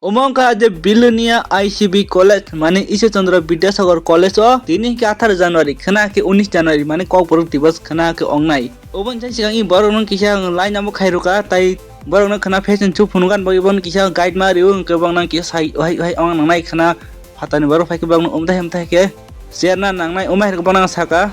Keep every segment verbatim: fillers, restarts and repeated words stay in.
Omo wngkha je Belonia I C B College, mane Ishwar Chandra Vidyasagar College o tini hwnkhe atharo January, khwna khe unis January, mane Kokborok Divas khwna khe wngnai. Oboni sai swkang i borokno kisa line amo khairokha, tai borokno khwna fashion show phunukna bagwi bono kisa guide ma rio, hwnkhe bokno kisa sai ohai ohai ong nangnai khwna phatani borok phaikhe bokno umthai umthai khe cherna nangnai, omo hai khe bono ang sakha.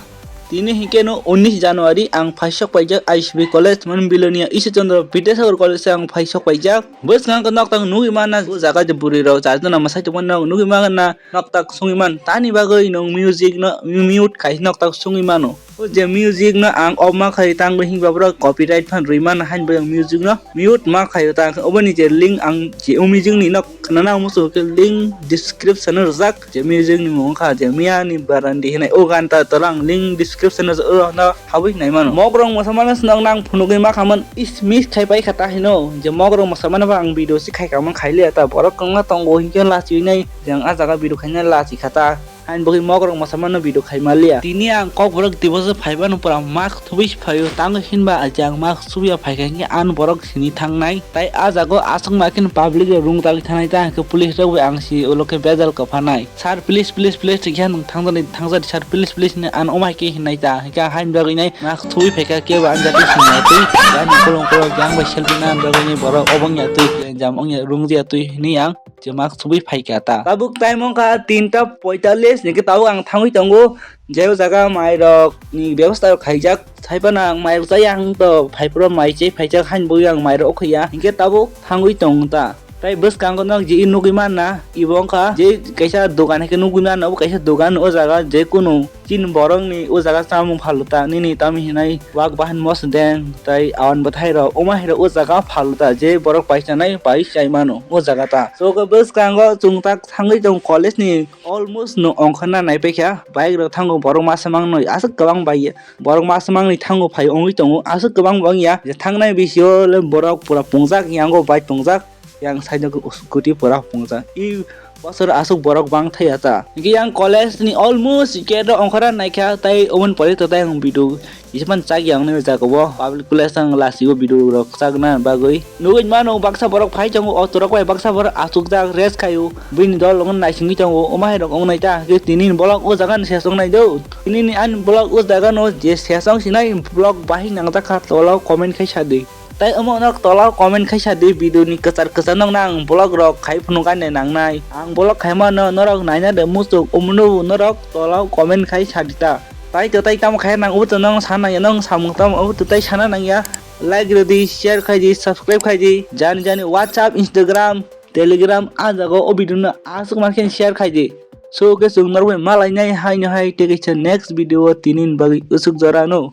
Tini hwnkhe no unis January ang phaisok paijak I C B College, mane Belonia Ishwar Chandra Vidyasagar College se ang phaisok paijak. Bwskango nokthang nugwi manna, o jaga je bwrwi rok charjana mwsai tongmani nok nugwi manna, nokthang sungwi man. Tani bagwi nwng music no mute khai nokthang sungwi mano. O je music no ang off ma khai tangwi himba borok copyright phan rwi mano, hain bai ang music no mute ma khai ta. Oboni je link ang je o music ni nok khwnana muchung khe link description o rwjak. Je music ni mung wngkha je Miya ni Barandi hinai, o gan ta tola ang link description o, o no habwi hinai mano. Mogrok mwsamano swnok nang phunugwi ma khamon is miss khai pai kha ta hino, je mogrok mwsamano ba ang video si khai khamon khai liya ta, borok kwbangma tongo hinkhe lachiwi nai je ang a jaga video khaina lachi kha ta. Hain bagwi mogrok mwsamano video khai ma liya. Tini ang Kokborok Divas o phai mano pura mak thubui phaio, tango hinba je ang mak subya phaikha hinkhe ang borok sini thangnai. Tai a jaga o aswk ma khe public rok rung tagwi thanai ta hinkhe police rok bai ang si ulo khe bejal kwphanai. Sir, please, please, please, thikya nwng thangjani, thangjani, sir, please, please, hinwi ano omai khe hinwi ta. Hingke haini bagwi nai mak thubui phaikha, kebo ang jati sini ya twi, ani kolong kolong yang bai selfie na bagwi nai borok obo wngya twi, jam wngya, rung ya twi hinwi ang je mak thubui phaikha ta. Tabuk time wngkha tinta poitallis, hingke tabuk ang thangwi tongo, je o jaga mairok ni bebosta rok khaijak, saiphano ang mairok chaya ang to phaiphuru mai chai phaijak, haini bagwi ang mairok o khaiya, hingke tabuk thangwi tongo ta. Tai bwskango nok je nugwi manna, ibo wngkha je kaisa dogan hai khe nugwi manna, obo kaisa dogan o jaga je kunu chini borok ni o jaga chamung phalta nini tamo hinai wak bahan mosdeng tai awan bwthai rok omo hai rok o jaga phalta je borok pai chanai pai chai mano o jaga ta. So khe bwskango chwng tak thangwi tongo college ni almost no ongkhorna naipaikha, bike rok thango borok masa mangnoi aswk kwbang bai borok masa mangni thango phai ongwi tongo aswk kwbang bang ya je thangnai bisio le borok pura pungjak yango bike tongjak. Yang side o scooty pura pungjak. I bosor aswk borok bang thaya ta. Hingke yang college ni almost gate o ongkhora naikha tai oboni pore to tai ang video. Isman chak yang ni jaga bo public place ang lasi o video rok chakna bagwi. Nugwi mano baksa borok phai tongo auto rok bai baksa borok aswk jak rest khaio. Bini dol ong naisingwi tongo omo hai rok ong nai ta. Hingke tini ni vlog o jaga ni ses ong nai do. Tini ni ani vlog o jaga no je ses ong sinai vlog bahai nang jak kha tolo comment khai sa di. Tai omo norok tola o comment khaisa di video ni kwchar kwchar nokna ang vlog rok khai phunuk ani nangnai. Ang vlog khaima no norok naina de muchuk umunu norok tola o comment khai sa di ta. Tai to tai tamo khai nang ubuto nong sana ya nong samung tamo ubuto tai sana nang ya. Like rwdi, share khai di, subscribe khai di. Jani jani WhatsApp, Instagram, Telegram a jaga o video no aswk mankhe share khai di. So ke chwng norok bai malainai haino hai tei kaisa next video o tini ni bagwi usuk jora no.